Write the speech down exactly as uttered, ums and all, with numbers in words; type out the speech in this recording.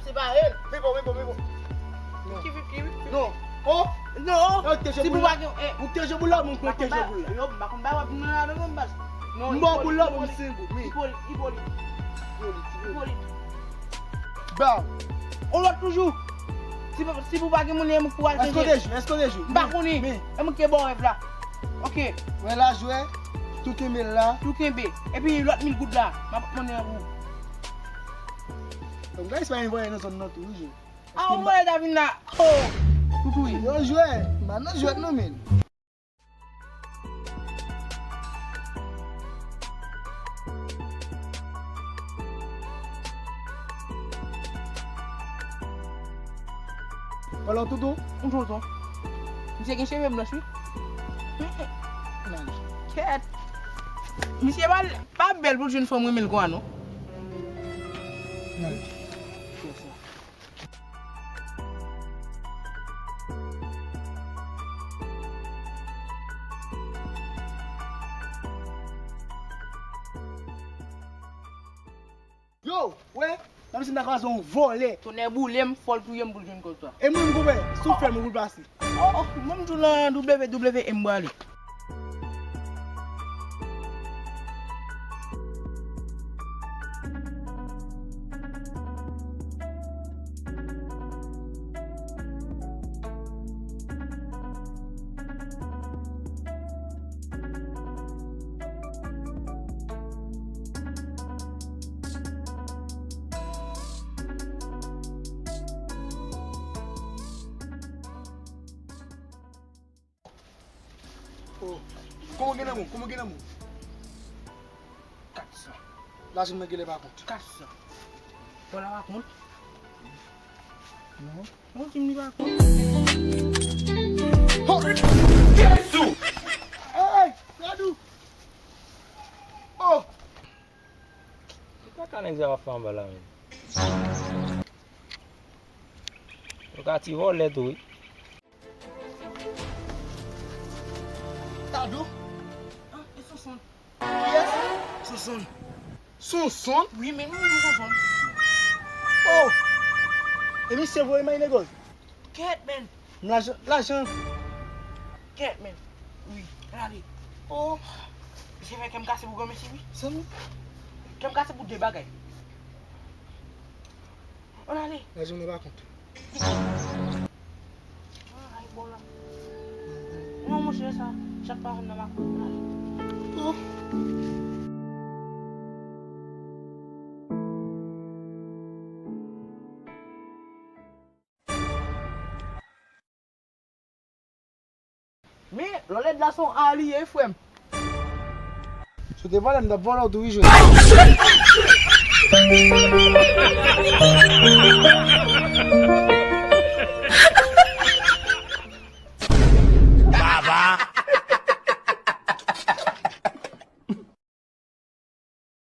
Se pa el. Vin bon, vin bon, vin bon. Non. Ki vin, ki vin? Non. Oh! Non. Ou te jwe boul la? Ou te jwe boul la, mwen te jwe boul la. Yo, m pa konn ba wè pou mwen la, non, baz. Non, m ba w boul la, mwen se goud, wi. Ipolit, Ipolit. Ipolit, Ipolit. Ba. On lòt toujou. Si, si pou pa gen moun, e mwen pou al chanje. Èske w te jwe? Èske w te jwe? M pa konnen. E mwen ki te ba w rèv la. Ok. Wè la, jwè. Tou kenbe la. Tou kenbe. Epi lòt mil goud la, m ap mande pou ou. Donk, guys, pa envoye nan zòn nan tou, wi, jwe. Ah, on voye ta vin la. Oh! Koukou, wi. Yo, jwè. M pa nan jwèt non, men. Pale w toutou. M tonton. Misye gen cheve blanch, wi. Kèt. Misye pa, pa bèl pou l jwenn fanm renmen l konsa, non. Yo, wè, nan misye m ta kraze yon vòlè. Tonnè boule m, fò l touye m pou l jwenn kòb sa. E mwen m konpè, si w fè m, ou pou l pase. Oh, oh, mwen m tou nan W W E m prale. Oh. Kòman gen lanmou? Kòman gen lanmou? Kat san. Lajan mwen genlè pa kont. Kat san. Dòla pa kont? Non. Mwen di m li pa kont. Oh! Jezi! Hey! Radou! Oh! Ki kaka nèg sa ap fè anba la menm? Yo ka ti vòlè tou wi. Tadou? Ah, e Sonson. Kiyès? Sonson. Sonson? Wi, men nou menm Sonson. Oh! E misye voye may negòs. Kèt, men. Lajan, lajan. Kèt, men. Wi, ann ale. Oh! Misye fè kè m kase pou granmesi, wi. Zanmi. Kè m kase pou de bagay. Ann ale. Lajan mwen pa kont. Ah, ay, bon la. Non, monchè, sa, chat pa vann nan makòt, ann ale. Oh. Men, lòlèd la se yon a li ye, frè m. Si w te vòlè m, m t ap vòlè w tou, wi, jwè.